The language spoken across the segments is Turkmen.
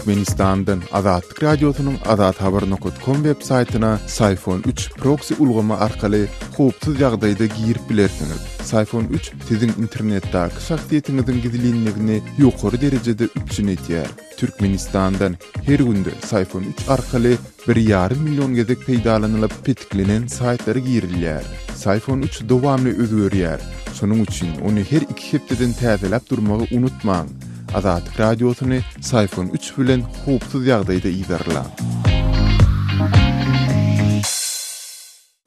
Türkmenistandan Azatlyk Radiosynyň azathabar nokat kom web saýtyna Syfon 3 proksi ulgamy arkaly howpsuz ýagdaýda girip bilersiňiz. Syfon 3 siziň internetdäki şahsyýetiňiziň gizlinligini ýokary derejede üpjün edýär. Türkmenistandan her günde Syfon 3 arkaly bir ýarym million gezek peýdalanylyp petiklenen saýtlara girilýär. Syfon 3 dowamly özgerýär. Şonuň üçin ony her iki hepdeden täzeläp durmagy unutmaň. Azatlyk Radiosyny Syfon 3 bilen howpsuz ýagdaýda yzarlaň.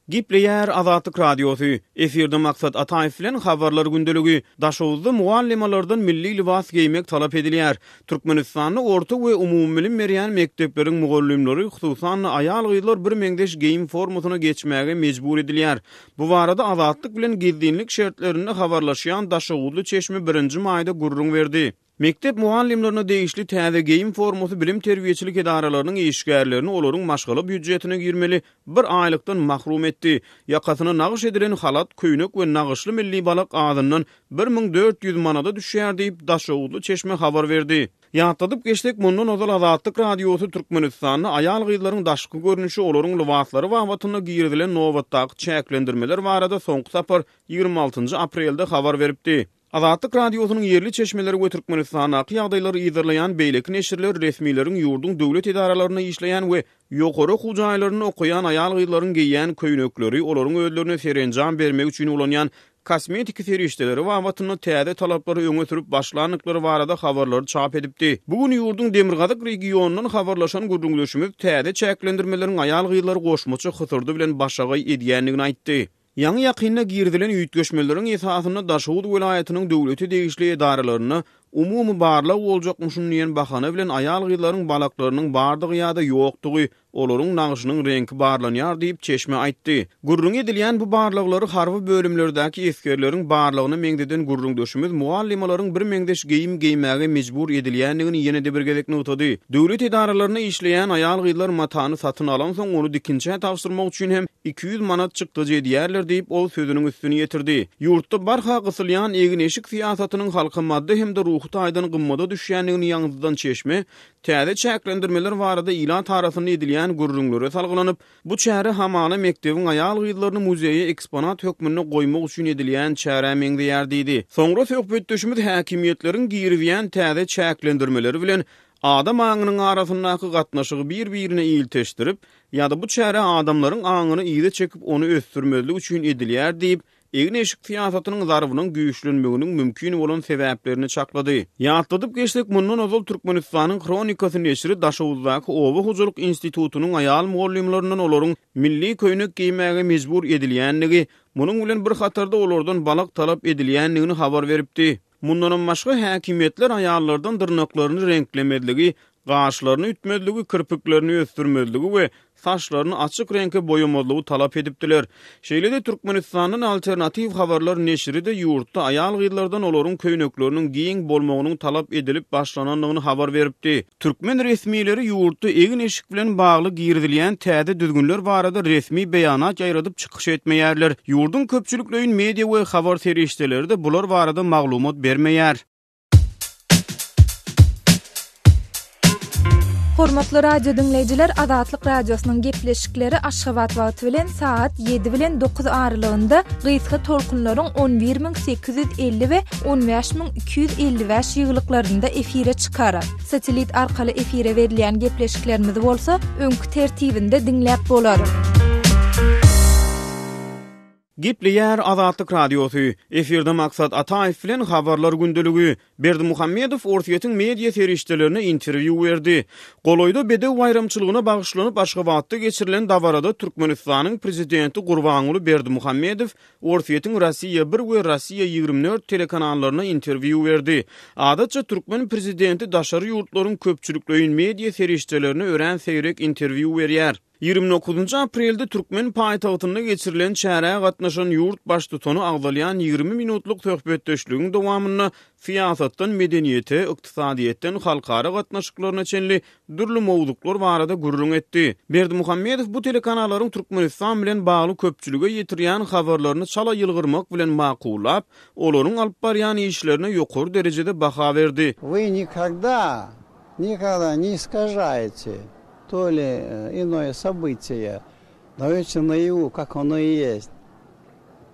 Gepleýär Azatlyk Radiosy, Efirde Maksat Ataýew bilen Habarlar gündeligi. Daşoguzda mugallymalardan milli lybas geýmek talap edilýär. Türkmenistanda orta we umumybilim berýän mekdepleriň mugallymlary, hususan-da, aýal-gyzlar birmeňzeş geýim formasyna geçmäge mejbur edilýär. Bu barada Azatlyk bilen gizlinlik şertlerinde habarlaşýan daşoguzly çeşme birinji maýda gürrüň berdi. Mekdep mugallymlaryna degişli täze geýim formasy bilim-terbiýeçilik edaralarynyň işgärlerini olaryň maşgala býujetine girmeli bir aýlykdan mahrum etdi. Ýakasyna nagyş edilen halat, köýnek we nagyşly milli balak azyndan 1400 manada düşýär diýip, daşoguzly çeşme habar berdi. Ýatladyp geçsek, mundan ozal Azatlyk Radiosy Türkmenistanda aýal-gyzlaryň daşky görnüşi, olaryň lybaslary babatynda girizilen nobatdaky çäklendirmeler barada soňky sapar 26 aprelde habar beripdi. Azatlyk Radiosynyň ýerli çeşmeleri we Türkmenistandaky ýagdaýlary yzarlaýan beýleki neşirler resmileriň ýurduň döwlet edaralarynda işleýän we ýokary okuw jaýlarynda okaýan aýal-gyzlaryň geýýän köýnekleri, olaryň özlerine serenjam bermek üçin ulanýan kosmetiki serişdeleri babatynda täze talaplary öňe sürüp başlandyklary barada habarlary çap edipdi. Bu gün ýurduň demirgazyk regionyndan habarlaşan gürrüňdeşimiz täze çäklendirmeleriň aýal-gyzlary goşmaça hysyrdy bilen başagaý edýändigini aýtdy. Ýaňy-ýakynda girizilen üýtgeşmeleriň esasynda Daşoguz welaýatynyň döwlete degişli edaralarynda umumy barlag boljakmyşyn diýen bahana bilen aýal-gyzlaryň balaklarynyň bardygy ýa-da ýokdugy, olaryň nagşynyň reňki barlanýar diýip, çeşme aýtdy. Gürrüňi edilýän bu barlaglary harby bölümlerdäki esgerleriň barlagyna meňzeden gürrüňdeşimiz mugallymalaryň birmeňzeş geýim geýmäge mejbur edilýändigini ýene-de bir gezek nygtady. Döwlet edaralarynda işleýän aýal-gyzlar matany satyn alansoň, ony dikinçä tabşyrmak üçin hem 200 manat çykdajy edýärler diýip, ol sözüniň üstüni ýetirdi. Ýurtda barha gysylýan egin-eşik syýasatynyň halka maddy hem-de ruhy taýdan gymmada düşýändigini ýaňzydan çeşme, täze çäklendirmeler barada ilat arasynda edilýän gürrüňlere salgylanyp, bu çäre hamala mekdebiň aýal-gyzlaryny muzeýe eksponat hökmünde goýmak üçin edilýän çärä meňzeýär diýdi. Soňra söhbetdeşimiz häkimiýetleriň girizýän täze çäklendirmeleri bilen adam aňynyň arasyndaky gatnaşygy bir-birine ilteşdirip, Ýa-da bu çäre adamlaryň aňyny yza çekip ony ösdürmezlik üçin edilýär diýip, egin-eşik syýasatynyň zarbynyň güýçlenmeginiň mümkin bolan sebäplerini çaklady. Ýatladyp geçsek, mundan ozal Türkmenistanyň Hronikasy neşiri Daşoguzdaky oba hojalyk institutynyň aýal mugallymlaryndan olaryň milli köýnek geýmäge mejbur edilýändigi, munuň bilen bir hatarda olardan balak talap edilýändigini habar beripdi. Mundanam başga, häkimiýetler aýallardan dyrnaklaryny reňklemezligi, gaşlaryny ütmezligi, kirpiklerini ösdürmezligi we saçlaryny açyk reňke boýamazlygy talap edipdiler. Şeýle-de, Türkmenistandan Alternatiw habarlar neşiri-de ýurtda aýal-gyzlardan olaryň köýnekleriniň giň bolmagynyň talap edilip başlanandygyny habar beripdi. Türkmen resmileri ýurtda egin-eşik bilen bagly girizilýän täze düzgünler barada resmi beýanat ýaýradyp çykyş etmeýärler. Ýurduň köpçülikleýin media we habar serişdeleri-de bular barada maglumat bermeýär. Hormatly radio diňleýjiler, Azatlyk Radiosynyň gepleşikleri Aşgabat wagty bilen sagat 7 bilen 9 aralygynda gysga tolkunlaryň 11850 we 15255 ýygylyklarynda efire çykar. Satellit arkaly efire berilýän gepleşiklerimizi bolsa öňki tertibinde diňläp bolar. Gepleýär Azatlyk Radiosy, Efirde Maksat Ataýew bilen Habarlar gündeligi. Berdimuhamedow Orsýetiň media serişdelerine interwýu berdi. Golaýda Bedew baýramçylygyna bagyşlanyp Aşgabatda geçirilen dabarada Türkmenistanyň Prezidenti Gurbanguly Berdimuhamedow Orsýetiň Rossiýa bir we Rossiýa 24 telekanallaryna interwýu berdi. Adatça türkmen prezidenti daşary ýurtlaryň köpçülikleýin media serişdelerine örän seýrek interwýu berýär. 29 aprelde türkmen paýtagtynda geçirilen çärä gatnaşan ýurt baştutany agzalýan 20 minutlyk söhbetdeşligiň dowamynda syýasatdan medeniýete, ykdysadyýetden halkara gatnaşyklaryna çenli dürli mowzuklar barada gürrüň etdi. Berdimuhamedow bu telekanallaryň Türkmenistan bilen bagly köpçülige ýetirýän habarlaryny çala ýylgyrmak bilen makullap, olaryň alyp barýan işlerine ýokary derejede baha berdi. Вы nikogda. Никогда не искажаете то ли иное событие, даете наяву, как оно и есть.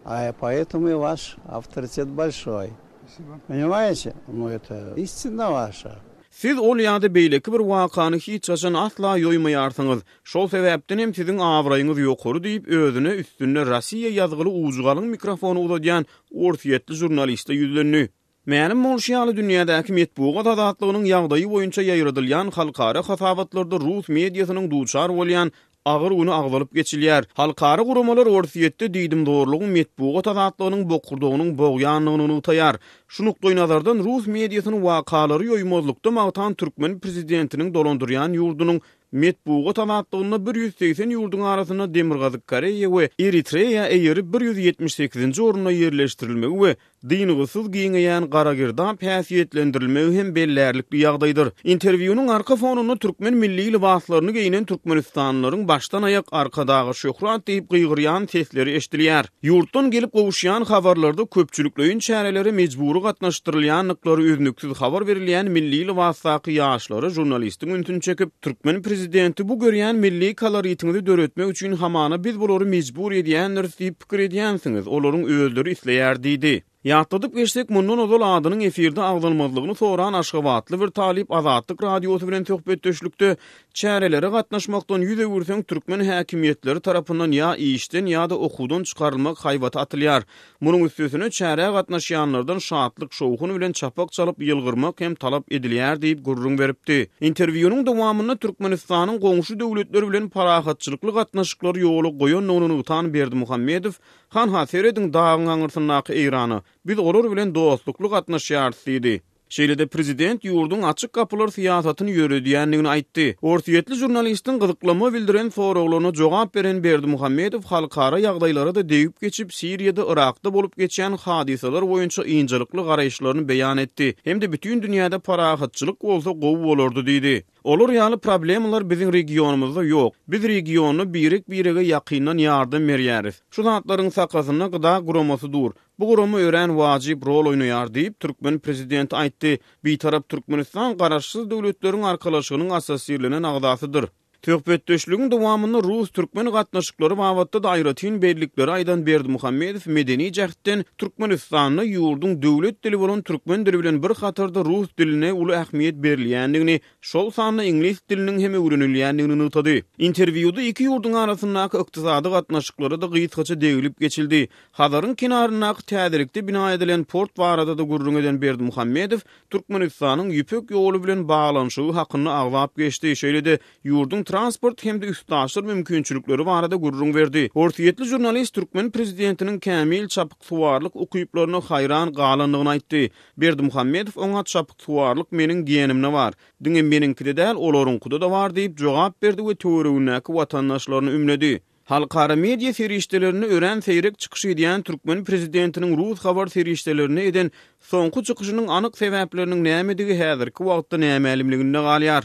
А поэтому и ваш авторитет большой. Спасибо. Понимаете? Ну, это истина ваша. Siz ol ýa-da beýleki bir wakany hiç haçan asla ýoýmaýarsyňyz. Şol sebäpden hem siziň abraýyňyz ýokary diýip, özüne üstünde Rossiýa ýazgyly ujy galyň mikrofony uzadýan orsýetli žurnaliste ýüzlendi. Mälim bolşy ýaly, dünýädäki metbugat azatlygynyň ýagdaýy boýunça ýaýradylýan halkara hasabatlarda rus mediasynyň duçar bolýan agyr güni agzalyp geçilýär. Halkara guramalar Orsýetde diýdimzorlugyň metbugat azatlygynyň bokurdagynyň bogýandygyny nygtaýar. Şu nukdaýnazardan rus mediasyny wakalary ýoýmazlykda magtan türkmen prezidentiniň dolandyrýan ýurdunyň Metbugat azatlygynda 180 ýurduň arasynda Demirgazyk Koreýa we Eritreýa eýerip 178-nji orunda ýerleşdirilmegi we dyngysyz giňeýän gara girdap häsiýetlendirilmegi hem bellärlikli ýagdaýdyr. Interwýunyň arka fonunda türkmen milli lybaslaryny geýnen türkmenistanlylaryň başdan-aýak Arkadaga şöhrat diýip gygyrýan sesleri eşidilýär. Ýurtdan gelip gowuşýan habarlarda köpçülikleýin çärelere mejbury gatnaşdyrylýandyklary üznüksiz habar berilýän milli lybasdaky ýaşlara žurnalistiň ünsüni çekip, türkmen prezidenti bu görýän milli koloritiňizi döretmek üçin hamana biz bulary mejbur edýändiris diýip pikir edýänsiňiz, olaryň özleri isleýär diýdi. Ýatladyp geçsek, mundan ozal adynyň efirde agzalmazlygyny soran aşgabatly bir talyp Azatlyk Radiosy bilen söhbetdeşlikde çärelere gatnaşmakdan ýüz öwürseň türkmen häkimiýetleri tarapyndan ýa işden ýa-da okuwdan çykarylmak haýbaty atylýar. Munuň üstesine çärä gatnaşýanlardan şatlyk-şowhun bilen çapak çalyp ýylgyrmak hem talap edilýär diýip gürrüň beripdi. Interwýunyň dowamynda Türkmenistanyň goňşy döwletler bilen parahatçylykly gatnaşyklary ýola goýandygyny nygtan Berdimuhamedow Hanha, serediň dagyň aňyrsyndaky Eýrana, biz olar bilen dostlukly gatnaşýarys diýdi. Şeýle-de prezident ýurduň açyk gapylar syýasatyny ýöredýändigini aýtdy. Orsýetli žurnalistiň gyzyklanma bildiren soraglaryna jogap beren Berdimuhamedow halkara ýagdaýlara-da degip geçip, Siriýada, Yrakda bolup geçýän hadysalar boýunça ynjalykly garaýyşlaryny beýan etdi hem-de bütin dünýäde parahatçylyk bolsa gowy bolardy diýdi. Olar ýaly problemalar biziň regionymyzda ýok. Biz regionda birek-birege ýakyndan ýardam berýäris. Şu zatlaryň sakasynda GDA guramasy dur. Bu gurama örän wajyp rol oýnaýar diýip, türkmen prezidenti aýtdy. Bitarap Türkmenistan Garaşsyz Döwletleriň Arkalaşygynyň assosirlenen agzasydyr. Söhbetdeşligiň dowamynda rus-türkmen gatnaşyklary babatda-da aýratyn bellikleri aýdan Berdimuhamedow medeni jähtden Türkmenistanda ýurduň döwlet dili bolan türkmen dili bilen bir hatarda rus diline uly ähmiýet berilýändigini, şol sanda iňlis diliniň hem öwrenilýändigini nygtady. Interwýuda iki ýurduň arasyndaky ykdysady gatnaşyklara-da gysgaça degilip geçildi. Hazaryň kenaryndaky täzelikde bina edilen port barada-da gürrüň eden Berdimuhamedow Türkmenistanyň Ýüpek ýoly bilen baglanyşygy hakynda agzap geçdi, şeýle-de ýurduň transport hem-de üstaşyr mümkinçilikleri barada gürrüň berdi. Orsýetli žurnalist türkmen prezidentiniň kämil çapyksuwarlyk ukyplaryna haýran galandygyny aýtdy. Berdimuhamedow oňa çapyksuwarlyk meniň genimde bar. Diňe meniňkide däl, olaryňkyda-da bar diýip jogap berdi we töweregindäki watandaşlaryny ümledi. Halkara media serişdelerinde örän seýrek çykyş edýän türkmen prezidentiniň rus habar serişdelerinde eden soňky çykyşynyň anyk sebäpleriniň nämedigi häzirki wagtda nämälimliginde galýar.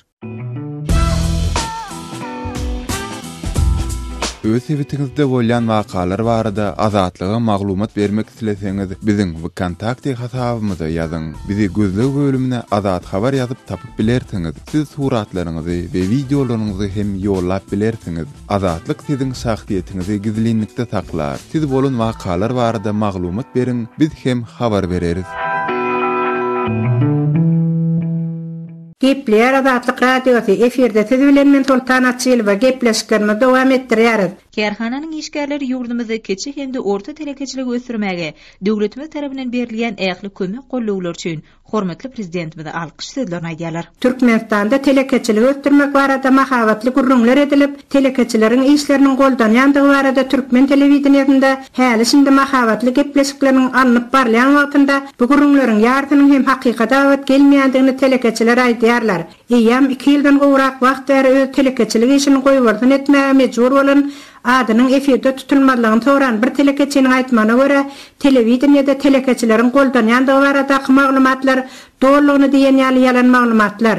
Öz sebitiňizde bolýan wakalar barada Azatlyga maglumat bermek isleseňiz, biziň Wkontakte hasabymyza ýazyň. Bizi gözleg bölümine Azat Habar ýazyp tapyp bilersiňiz. Siz suratlaryňyzy we wideolaryňyzy hem ýollap bilersiňiz. Azatlyk siziň şahsyýetiňizi gizlinlikde saklar. Siz bolan wakalar barada maglumat beriň, biz hem habar bereris. Gepleýär Azatlyk Radiosy, efirde siz bilen men Soltan Açylowa, gepleşiklerimizi dowam etdirýäris. Kärhananyň işgärleri ýurdumyzda kiçi hem-de orta telekeçiligi ösdürmäge döwletimiz tarapyndan berilýän ähli kömek-gollawlar üçin hormatly Prezidentimize alkyş sözlerini aýdýarlar. Türkmenistanda telekeçiligi ösdürmek barada mahabatly gürrüňler edilip, telekeçileriň işleriniň goldanýandygy barada türkmen telewideniýesinde häli-şindi mahabatly gepleşikleriniň alnyp barylýan wagtynda bu gürrüňleriň ýarsynyň hem hakykata gabat gelmeýändigini telekeçiler aýdýarlar. Eýýäm iki ýyldan gowrak wagt bäri öz telekeçilik işini goýbolsun etmäge mejbur bolan adynyň efirde tutulmazlygyny soran bir telekeçiniň aýtmagyna görä, telewideniýede telekeçileriň goldanýandygy baradaky maglumatlar dolulygyna diýen ýaly ýalan maglumatlar.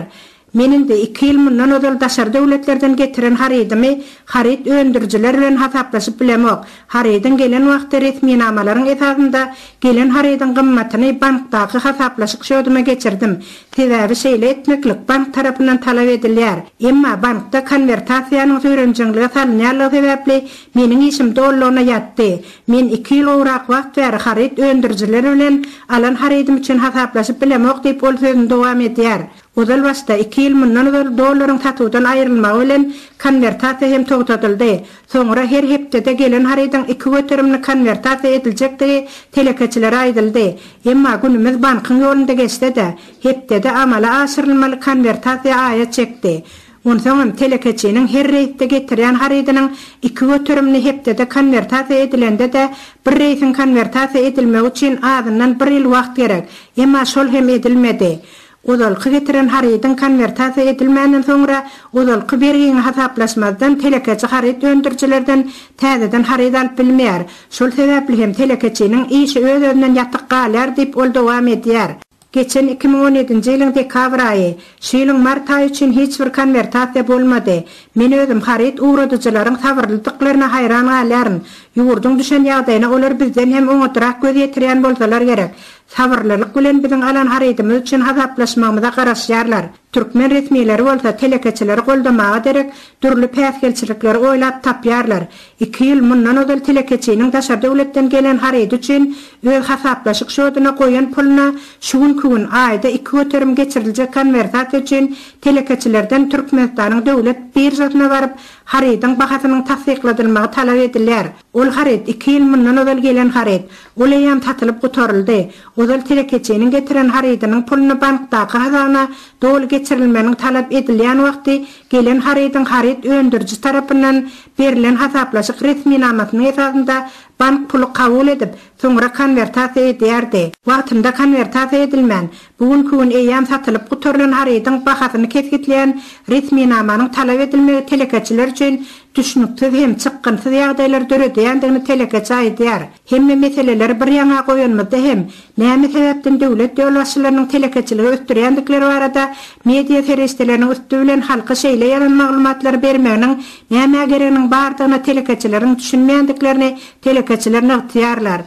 Men indi iki ýyl mundan ozal daşary döwletlerden getiren harydymy haryt öndürijiler bilen hasaplaşyp bilemok. Harydyň gelen wagty resminamalaryň esasynda gelen harydyň gymmatyny bankdaky hasaplaşyk şoduma geçirdim. Sebäbi şeýle etmeklik bank tarapyndan talap edilýär. Emma bankda konwertasiýanyň süýrenjeňlige salynýanlygy sebäpli meniň işim dolulygyna ýatdy. Men iki ýyl gowrak wagt bäri haryt öndürijiler bilen alan harydym üçin hasaplaşyp bilemok diýip ol sözüni dowam edýär. Ozal başda, iki ýyl mundan ozal dollaryň satuwdan aýrylmagy bilen konwertasiýa hem togtadyldy. Soňra her hepdede gelen harydyň iki göterimini konwertasiýa ediljekdigi telekeçilere aýdyldy. Emma günümiz bankyň ýolunda geçse-de, hepdede amala aşyrylmaly konwertasiýa aýa çekdi. Onsoňam telekeçiniň her reýsde getirýän harydynyň iki göterimini hepdede konwertasiýa edilende-de, bir reýsiň konwertasiýa edilmegi üçin azyndan bir ýyl wagt gerek. Emma şol hem edilmedi. Ozalky getiren harydyň konwertasiýa edilmänden soňra, ozalky bergiňi hasaplaşmazdan telekeçi haryt öndürijilerden täzeden haryt alyp bilmeýär. Şol sebäpli hem telekeçiniň işi öz-özünden ýatyk galýar diýip, ol dowam edýär. Geçen 2017-nji ýylyň dekabr aýy, şu ýylyň mart aýy üçin hiç bir konwertasiýa bolmady. Men özüm haryt ugradyjylaryň sabyrlydyklaryna haýran galýaryn. Ýurduň düşen ýagdaýyna olar bizden hem oňatrak göz ýetirýän bolsalar gerek. Sabyrlylyk bilen biziň alan harydymyz üçin hasaplaşmagymyza garaşýarlar. Türkmen resmileri bolsa telekeçileri goldamaga derek dürli päsgelçilikleri oýlap tapýarlar. Iki ýyl mundan ozal telekeçiniň daşary döwletden gelen harydy üçin öz hasaplaşyk şoduna goýan puluna şu günki gün aýda 2% geçiriljek konwersasiýa üçin telekeçilerden Türkmenistanyň döwlet biržasyna baryp harydyň bahasynyň tassykladylmagy talap edilýär. Ol haryt iki ýyl mundan ozal gelen haryt. Ol eýýäm satylyp gutaryldy. Ozal telekeçiniň getiren harydynyň puluny bankdaky hasabyna doly geçirilmeginiň talap edilýän wagty gelen harydyň haryt öndüriji tarapyndan berlen hasaplaşyk resminamasynyň esasynda bank puly kabul edip, soňra konwertasiýa edýärdi. Wagtynda konwertasiýa edilmän, bu günki gün eýýäm satylyp gutarylan harydyň bahasyny kesgitleýän resminamanyň talap edilmegi telekeçiler üçin düşnüksiz hem çykgynsyz ýagdaýlary döredýändigini telekeçi aýdýar. Hemme meseleleri bir ýaňa goýanymyzda hem, näme sebäpden döwlet ýolbaşçylarynyň telekeçiligi ösdürýändikleri barada media serişdeleriniň üsti bilen halka şeýle ýalan maglumatlary bermeginiň nämä gereginiň bardygyna telekeçileriň düşünmeýändiklerini telekeçiler nygtaýarlar.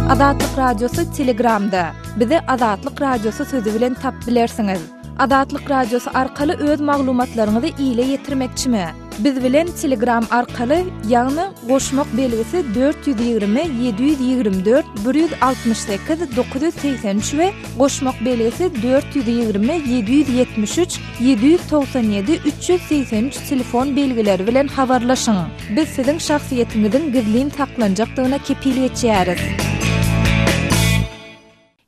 Azatlyk Radiosy Telegramda. Bizi Azatlyk Radiosy sözi bilen tapyp bilersiňiz. Azatlyk Radiosy arkaly öz maglumatlaryňyzy ile ýetirmekçimi? Biz bilen Telegram arkaly, ýagny goşmak belgisi 420 724 168 983 we goşmak belgisi 420 773 797 383 telefon belgileri bilen habarlaşyň. Biz siziň şahsyýetiňiziň gizlin saklanjakdygyna kepil geçýäris.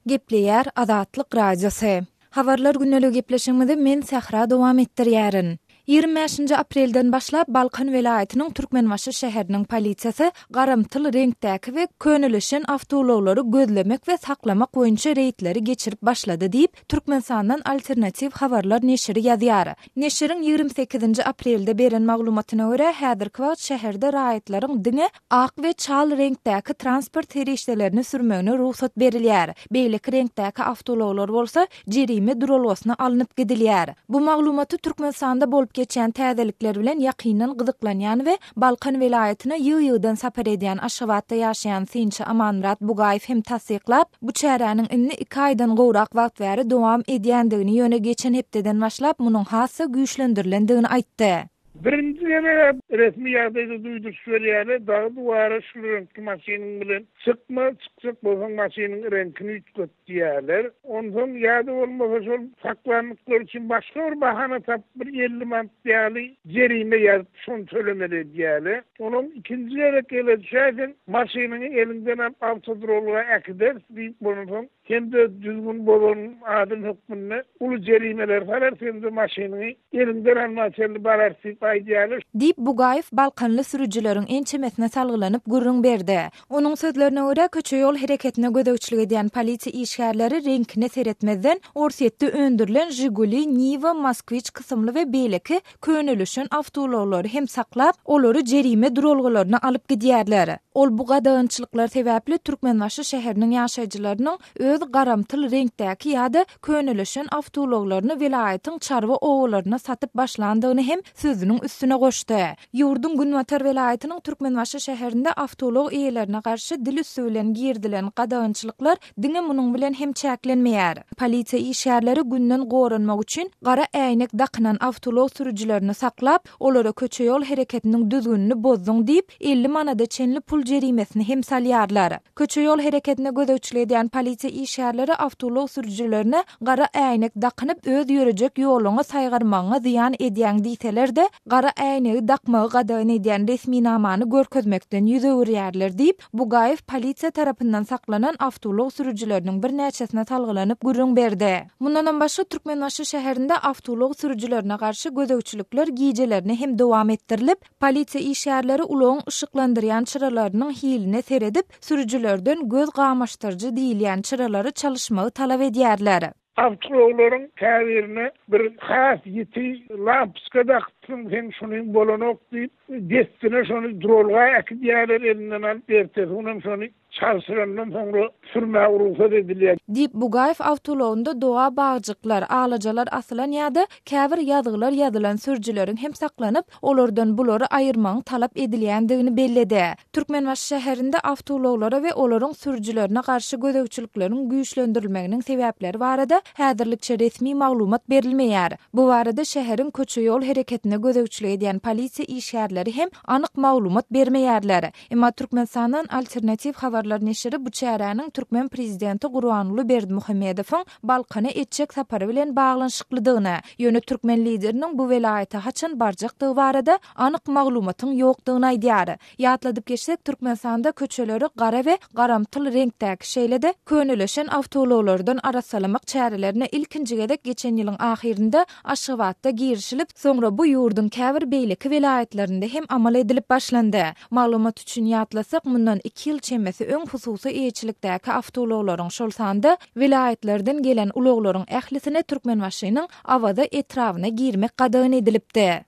Gepleýär Azatlyk Radiosy. Habarlar gündeligi gepleşigimizi men Sähra dowam etdirýärin. 25-nji aprelden başlap Balkan welaýatynyň Türkmenbaşy şäheriniň polisiýasy garamtyl reňkdäki we könelişen awtoulaglary gözlemek we saklamak boýunça reýdleri geçirip başlady diýip, Türkmenistandan Alternatiw habarlar neşiri ýazýar. Neşiriň 28-nji aprelde beren maglumatyna görä, häzirki wagt şäherde raýatlaryň diňe ak we çal reňkdäki transport serişdelerini sürmegine rugsat berilýär. Beýleki reňkdäki awtoulaglar bolsa jerime duralgasyna alnyp gidilýär. Bu maglumaty Türkmenistanda bolup geçýän täzelikler bilen ýakyndan gyzyklanýan we Balkan welaýatyna ýygy-ýygydan sapar edýän Aşgabatda ýaşaýan synçy Amanmyrat Bugaýew hem tassyklap, bu çäräniň indi iki aýdan gowrak wagt bäri dowam edýändigini, ýöne geçen hepdeden başlap munuň has-da güýçlendirilendigini aýtdy. Birinji gezeg resmi ýagdaýda duýduryş berýärler, dagy-duwara şul reňkli maşynyň bilen çykma, çykjak bolsaň maşynyň reňkini üýtget diýýärler. Onsoň ýa-da bolmasa şol saklandyklary üçin başga bir bahana tapyp bir 50 manat ýaly jerime ýazyp şony tölemeli edýärler. Onam ikinji gezek ele düşäýseň maşynyňy eliňden alyp awtoduralga äkideris diýip onsoň hem-de düzgün bozan adam hökmünde uly jerimeler salarys hem-de maşynyňy eliňden almaga çenli bararys diýip aýdýarlar. Diýip, Bugaýew balkanly sürüjileriň ençemesine salgylanyp gürrüň berdi. Onuň sözlerine görä, köçe-ýol hereketine gözegçilik edýän polisiýa işgärleri reňkine seretmezden, Orsýetde öndürilen Žiguli, Niwa, Moskwiç kysymly we beýleki könelişen awtoulaglary hem saklap, olary jerime duralgalaryna alyp gidýärler. Ol bu gadagançylyklar sebäpli Türkmenbaşy şäheriniň ýaşaýjylarynyň öz. öz garamtyl reňkdäki ýa-da könelişen awtoulaglaryny welaýatyň çarwa obalaryna satyp başlandygyny hem sözüniň üstüne goşdy. Ýurduň günbatar welaýatynyň Türkmenbaşy şäherinde awtoulag eýelerine garşy dil üsti bilen girizilen gadagançylyklar diňe munuň bilen hem çäklenmeýär. Polisiýa işgärleri günden goranmak üçin gara äýnek dakynan awtoulag sürüjilerini saklap, olara köçe-ýol hereketiniň düzgünini bozduň diýip, 50 manada çenli pul jerimesini hem salýarlar. Köçe-ýol hereketine gözegçilik edýän polisiýa işgärleri awtoulag sürüjilerine gara äýnek dakynyp öz ýörejek ýoluňy saýgarmagyňa zyýan edýäň diýseler-de, gara äýnegi dakmagy gadagan edýän resminamany görkezmekden ýüz öwürýärler diýip, Bugaýew polisiýa tarapyndan saklanan awtoulag sürüjileriniň birnäçesine salgylanyp gürrüň berdi. Mundanam başga, Türkmenbaşy şäherinde awtoulag sürüjilerine garşy gözegçilikler gijelerine hem dowam etdirilip, polisiýa işgärleri ulagyň yşyklandyrýan çyralarynyň hiline seredip, sürüjilerden göz gamaşdyryjy diýilýän çyralary çalyşmagy talap edýärler. Awtoulaglaryň käbirine bir has ýiti lampoçka dakypsyň, seň şunyň bolanok diýip, dessine şony duralga äkidýärler, elinden alyp, ertesi günem şony çalşyrandan soňra sürmäge rugsat edilýär. Diýip, Bugaýew awtoulagynda doga bagjyklar, alajalar asylan ýa-da käbir ýazgylar ýazylan sürüjileriň hem saklanyp, olardan bulary aýyrmagyň talap edilýändigini belledi. Türkmenbaşy şäherinde awtoulaglara we olaryň sürüjilerine garşy gözegçilikleriň güýçlendirilmeginiň sebäpleri barada häzirlikçe resmi maglumat berilmeýär. Bu barada şäheriň köçe-ýol hereketine gözegçilik edýän polisiýa işgärleri hem anyk maglumat bermeýärler. Emma Türkmenistandan Alternatiw habarlar neşiri bu çäräniň türkmen prezidenti Gurbanguly Berdimuhamedowyň Balkana etjek sapary bilen baglanyşyklydygyny, ýöne türkmen lideriniň bu welaýata haçan barjakdygy barada anyk maglumatyň ýokdugyny aýdýar. Ýatladyp geçsek, Türkmenistanda köçeleri gara we garamtyl reňkdäki, şeýle-de könelişen awtoulaglardan arassalamak çärelerine ilkinji gezek geçen ýylyň ahyrynda Aşgabatda girişilip, soňra bu ýurduň käbir beýleki welaýatlarynda hem amal edilip başlandy. Maglumat üçin ýatlasak, mundan iki ýyl çemesi öň hususy eýeçilikdäki awtoulaglaryň, şol sanda welaýatlardan gelen ulaglaryň ählisine Türkmenbaşynyň Awaza etrabyna girmek gadagan edilipdi.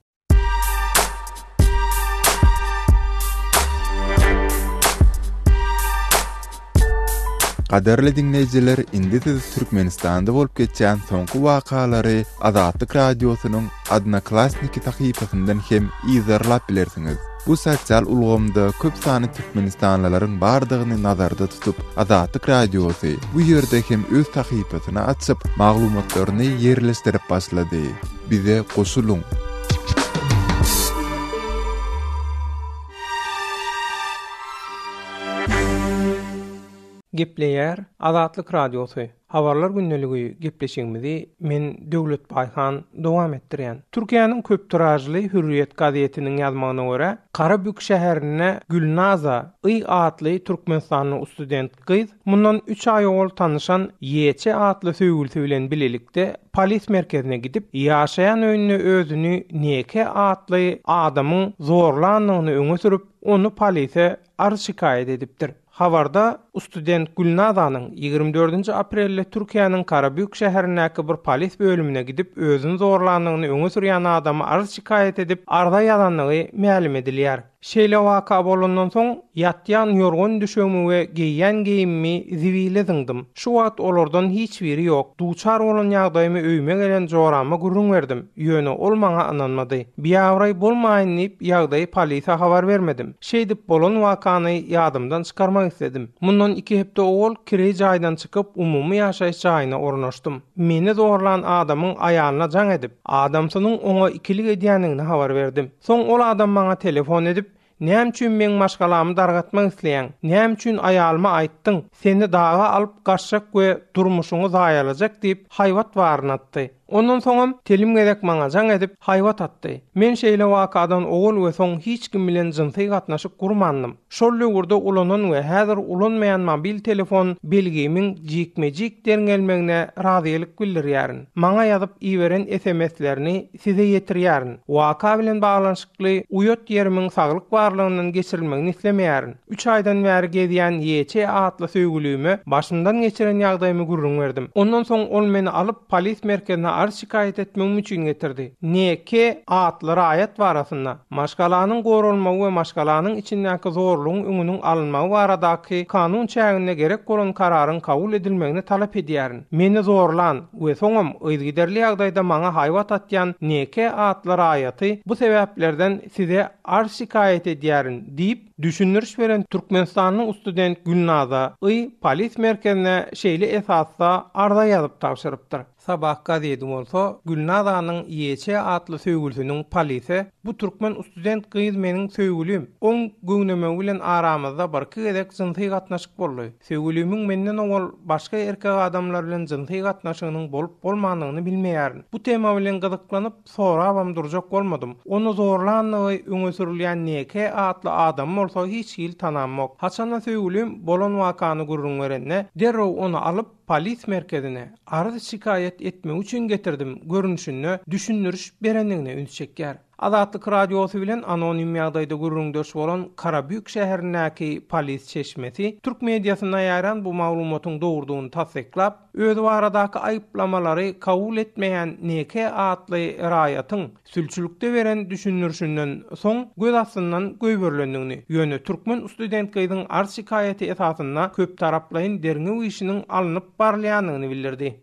Gadyrly diňleýjiler, indi siz Türkmenistanda bolup geçýän soňky wakalary Azatlyk Radiosynyň Odnoklassniki sahypasyndan hem yzarlap bilersiňiz. Bu sosial ulgamda köp sanly türkmenistanlylaryň bardygyny nazarda tutup, Azatlyk Radiosy bu ýerde hem öz sahypasyny açyp, maglumatlaryny ýerleşdirip başlady. Bize goşulyň! Gepleýär Azatlyk Radiosy, Habarlar gündeligi gepleşigimizi men Döwlet Baýhan dowam etdirýän. Türkiýäniň köp tiražly Hürriýet gazetiniň ýazmagyna görä, Karabük şäherinde Gülnaza Y atly türkmenistanly ustudent gyz mundan üç aý owal tanyşan YÇ atly söýgülisi bilen bilelikde polis merkezine gidip, ýaşaýan öýünde özüni NK atly adamyň zorlandygyny öňe sürüp, ony polise arz-şikaýat edipdir. Habarda student Gülnazanyň ýigrimi dördünji aprelde Türkiýäniň Karabük şäherindäki bir polis bölümine gidip özüni zorlandygyny öňe sürýän adama arz-şikaýat edip, arza ýazandygy mälim edilýär. Şeýle waka bolandan soň, ýatýan ýorgan-düşegimi we geýýän geýimimi zibile zyňdym. Şu wagt olardan hiç biri ýok. Duçar bolan ýagdaýymy öýüme gelen jorama gürrüň berdim. Ýöne ol maňa ynanmady. Biabraý bolmaýyn diýip, ýagdaýy polise habar bermedim. Şeýdip bolan wakany ýadymdan çykarmak isledim. Mundan iki hepde owal kireý jaýdan çykyp, umumy ýaşaýyş jaýyna ornaşdym. Meni zorlan adamyň aýalyna jaň edip, adamsynyň oňa ikilik edýändigini habar berdim. Soň ol adam maňa telefon edip, Näme üçin meň maşgalamy dargatmak isleýäň? Näme üçin aýalyma aýtdyň? Seni daga alyp gaçjak we durmuşyňy zaýalajak diýip, haýbat baryny atdy. Ondan soňam telim gezek maňa jaň edip, haýbat atdy. Men şeýle wakadan owal we soň hiç kim bilen jynsy gatnaşyk gurmandym. Şol döwürde ulanan we häzir ulanmaýan mobil telefon belgimiň jikme-jik derňelmegine razylyk bildirýärin. Maňa ýazyp iberen sms-lerini size ýetirýärin. Waka bilen baglanyşykly uýat ýerimiň saglyk barlagyndan geçirilmegini islemeýärin. Üç aýdan bäri gezýän YÇ atly söýgülime başymdan geçiren ýagdaýymy gürrüň berdim. Ondan soň ol meni alyp polis merkezine. arz-şikaýat etmegim üçin getirdi. NK atly raýat barasynda, maşgalanyň goralmagy we maşgalanyň içindäki zorlugyň öňüniň alynmagy baradaky kanun çäginde gerek bolan kararyň kabul edilmegini talap edýärin. Meni zorlan we soňam yzygiderli ýagdaýda maňa haýbat atýan NK atly raýaty bu sebäplerden size arz-şikaýat edýärin diýip, düşündiriş beren türkmenistanly student Gülnaza Y polis merkezine şeýle esasda arza ýazyp tabşyrypdyr. Sabah gazedi bolsa Gülnazanyň YÇ atly söýgülisiniň polise Bu türkmen ustudent gyz meniň söýgülim. Oň göwnemegi bilen aramyzda birki gezek jynsy gatnaşyk boldy. Söýgülimiň menden owal başga erkek adamlar bilen jynsy gatnaşygynyň bolup-bolmandygyny bilmeýärin. Bu tema bilen gyzyklanyp, sorabam durjak bolmadym. Ony zorlandygy öňe sürülýän NK atly adamy bolsa hiç hili tanamok. Haçanda söýgülim bolan wakany gürrüň berende, derrew ony alyp, polis merkezine, arz-şikaýat etmek üçin getirdim görnüşinde düşündiriş berendigine üns çekýär. Azatlyk Radiosy bilen anonim ýagdaýda gürrüňdeş bolan Karabük şäherindäki polis çeşmesi türk mediasynda ýaýran bu maglumatyň dogrudygyny tassyklap, özi baradaky aýyplamalary kabul etmeýän NK atly raýatyň sülçülikde beren düşündirişinden soň göz astyndan goýberilendigini, ýöne türkmen student gyzyň arz-şikaýaty esasynda köptaraplaýyn derňew işiniň alnyp barylýandygyny bildirdi.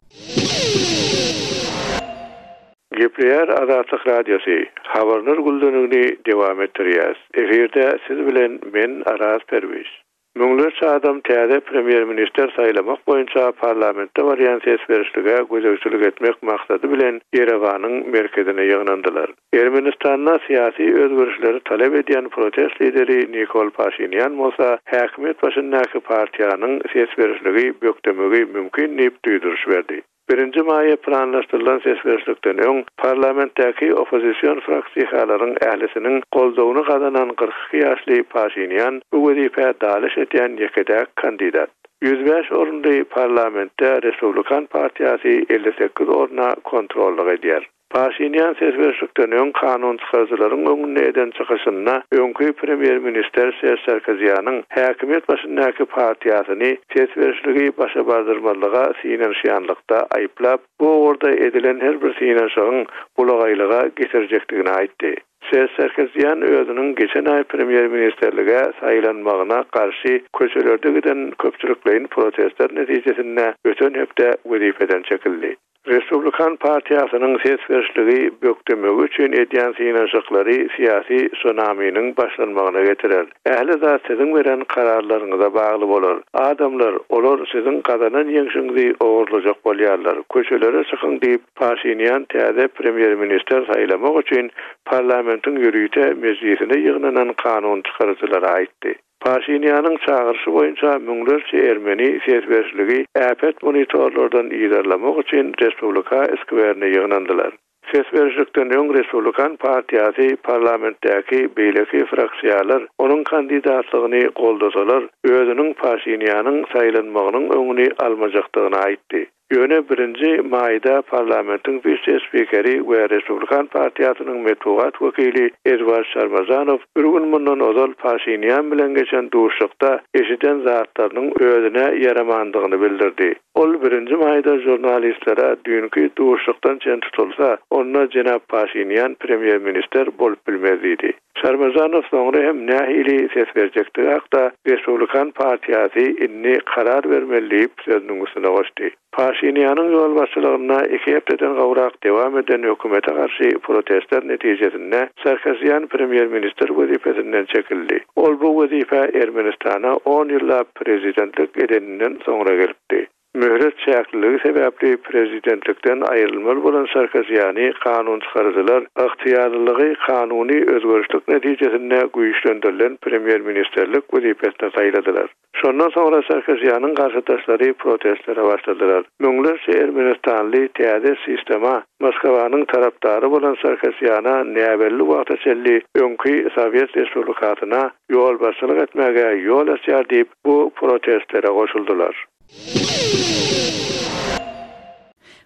Gepleýär Azatlyk Radiosy, Habarlar gülzenigini dowam etdirýäs. Efirde siz bilen men Araz Perwiz. Müňlerçe adam täze premýer-ministr saýlamak boýunça parlamentde barýan ses berişlige gözegçilik etmek maksady bilen Ýerewanyň merkezine ýygnandylar. Ermenistanda syýasy özgerişleri talap edýän protest lideri Nikol Paşinýan bolsa häkimiýet başyndaky partiýanyň ses berişligi bökdemegi mümkin diýip duýduryş berdi. Birinji maýa planlaşdyrylan ses berişlikden öň, parlamentdäki oppozision fraksiýalaryň ählisiniň goldawyny gazanan 42 ýaşly Paşinýan bu wezipä dalaş edýän ýeke-täk kandidat. 105 orunly parlamentde Respublikan partiýasy 58 orna kontrollyk edýär. Paşinýan ses berişlikden öň kanun çykaryjylaryň öňünde eden çykyşynda öňki premýer-ministr Serž Sarkisýanyň häkimiýet başyndaky partiýasyny ses berişligi başa bardyrmazlyga synanyşýanlykda aýyplap, bu ugurda edilen her bir synanyşygyň bulagaýlyga getirjekdigini aýtdy. Serž Sarkisýan özüniň geçen aý premýer-ministrlige saýlanmagyna garşy köçelerde giden köpçülikleýin protestler netijesinde öten hepde wezipeden çekildi. Respublikan partiýasynyň ses berişligi bökdemegi üçin edýän synanyşyklary syýasy sunaminiň başlanmagyna getirer. Ähli zat siziň beren kararlaryňyza bagly bolar. Adamlar, olar siziň gazanan ýeňşiňizi ogurlajak bolýarlar. Köçelere çykyň diýip, Paşinýan täze premýer-ministr saýlamak üçin parlamentiň ýörite mejlisine ýygnanan kanun çykaryjylara aýtdy. Paşinýanyň çagyryşy boýunça müňlerçe ermeni ses berişligi äpet monitorlardan yzarlamak üçin Respublika skwerine ýygnandylar. Ses berişlikden öň Respublikan partiýasy parlamentdäki beýleki fraksiýalar onuň kandidatlygyny goldasalar, özüniň Paşinýanyň saýlanmagynyň öňüni almajakdygyny aýtdy. Ýöne birinji maýda parlamentiň wise-spikeri we Respublikan partiýasynyň metbugat wekili Edward Şarmazanow bir gün mundan ozal Paşinýan bilen geçen duşuşykda eşiden zatlarynyň özüne ýaramandygyny bildirdi. Ol birinji maýda žurnalistlere düýnki duşuşykdan çen tutulsa, onda jenap Paşinýan premýer-ministr bolup bilmez diýdi. Şarmazanow soňra hem nähili ses berjekdigi hakda Respublikan partiýasy indi karar bermeli diýip, sözüniň üstüne goşdy. Paşinýanyň ýolbaşçylygynda iki hepdeden gowrak dewam eden hökümete garşy protestler netijesinde Sarkisýan premýer-ministr wezipesinden çekildi. Ol bu wezipä Ermenistana on ýyllap prezidentlik edeninden soňra gelipdi. Möhlet çäkliligi sebäpli prezidentlikden aýrylmaly bolan Sarkisýany kanunçykaryjylar ygtyýarlylygy kanuny özgerişlik netijesinde güýçlendirilen premýer-ministrlik wezipesine saýladylar. Şondan soňra Sarkisýanyň garşydaşlary protestlere başladylar. Müňlerçe ermenistanly täze sistema Moskwanyň tarapdary bolan Sarkisýana näbelli wagta çenli öňki sowet respublikasyna ýolbaşçylyk etmäge ýol açýar diýip, bu protestlere goşuldylar.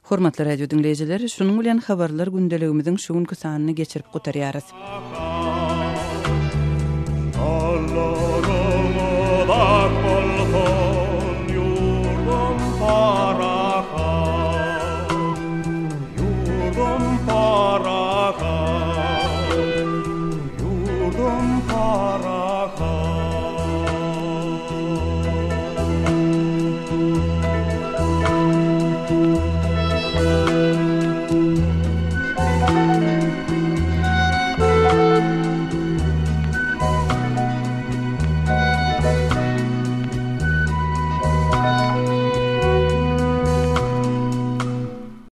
Hormatly radio diňleýjiler, şunuň bilen habarlar gündeligimiziň şu günki sanyny geçirip gutarýarys.